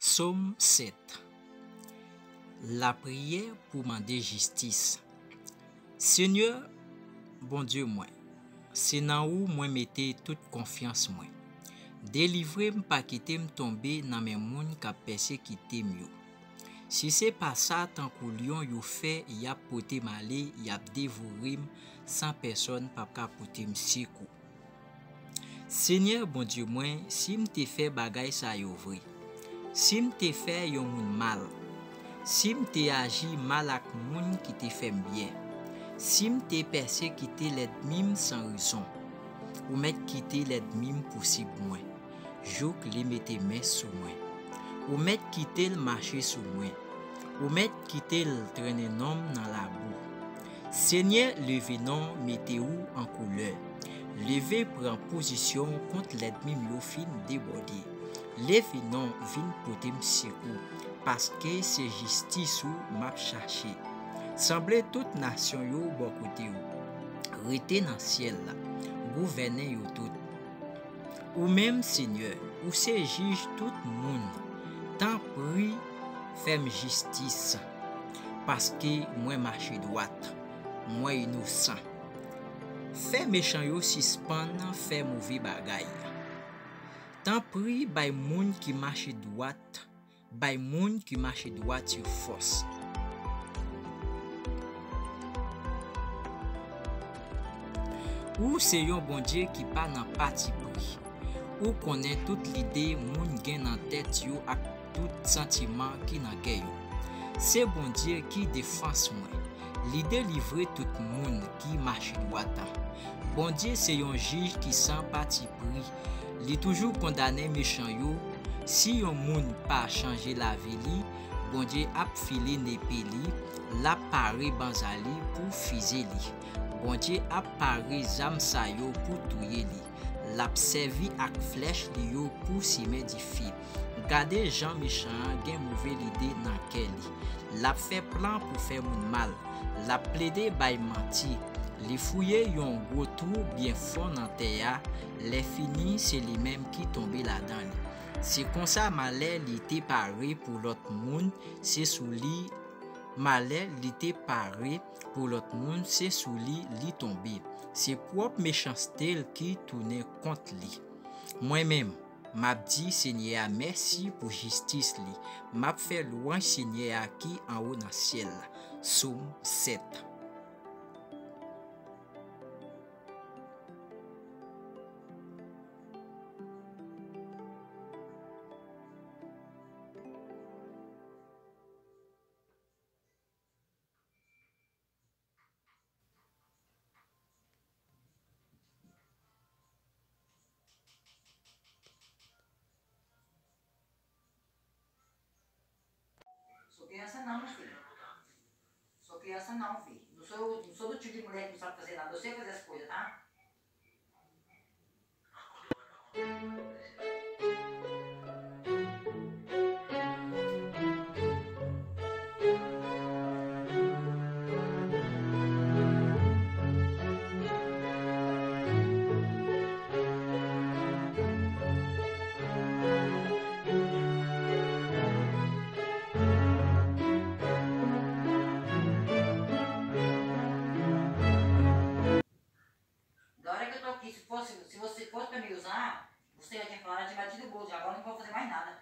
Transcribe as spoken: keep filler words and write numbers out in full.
Sòm sèt. Lapriyè pou mande jistis. Senyè, Bondye mwen, se nan ou mwen mete tout konfyans mwen. Delivre m, pa kite m tonbe nan men moun k ap pèsekite m yo. Si se pa sa, tankou lyon yo fè, y ap pote m ale, y ap devore m, san pèsonn p ap ka pote m sekou. Senyè Bondye mwen, si m te fè bagay sa yo vre, si m te fè yon moun mal, si m te aji mal ak moun ki te fè m byen, si m te pèsekite lènmi m san rezon, ou mèt kite lènmi m pousib mwen, jouk li mete men sou mwen. Ou mèt kite l mache sou mwen. Ou mèt kite l trennen non m nan labou. Senyè, leve non, mete ou an koulè. Leve pran pozisyon kont lènmi m yo fin debòde. Leve non, vin pote m sekou, paske se jistis ou m ap chache. Sanble tout nasyon yo bò kote ou. Rete nan syèl la, gouvène yo tout. Ou menm, Senyè, ou se jij tout moun. Tanpri, fè m jistis, paske mwen mache dwat, mwen inosan. Fè mechan yo sispann fè move bagay. Tanpri, bay moun ki mache dwat, bay moun ki mache dwat yo fòs. Ou se yon Bondye ki pa nan patipri. Ou konnen tout lide moun gen nan tèt yo ak tout santiman ki nan kè yo. Se Bondye ki defans mwen. Li delivre tout moun ki mache dwat. Bondye se yon jij ki san patipri. Li toujou kondane mechan yo. Si yon moun pa chanje lavi li, Bondye ap file nepe li, l ap pare banza li pou fize li. Bondye ap pare zam sa yo pou touye li. L ap sèvi ak flèch li yo pou simen dife. Gade jan mechan an gen move lide nan kè li. L ap fè plan pou fè moun mal. L ap plede bay manti. Li fouye yon gwo twou byen fon nan tè a. Lèfini, se li menm ki tonbe ladan li. Se konsa malè li te pare pou lòt moun, se sou li, malè li te pare pou lòt moun, se sou li li tonbe. Se pwòp mechanste l ki tounen kont li. Mwen menm, m ap di Senyè a mèsi pou jistis li. M ap fè lwanj Senyè a ki anwo nan syèl la. Sòm sèt. Sou kriyansa não, meu filho. Sou kriyansa não, filho. Não sou, não sou do tipo de mulher que não sabe fazer nada. Eu sei fazer as coisas, tá? Da hora que eu tô aqui, se fosse, se você fosse pra me usar, você já tinha falado, já tinha batido o bolo, já agora não vou fazer mais nada.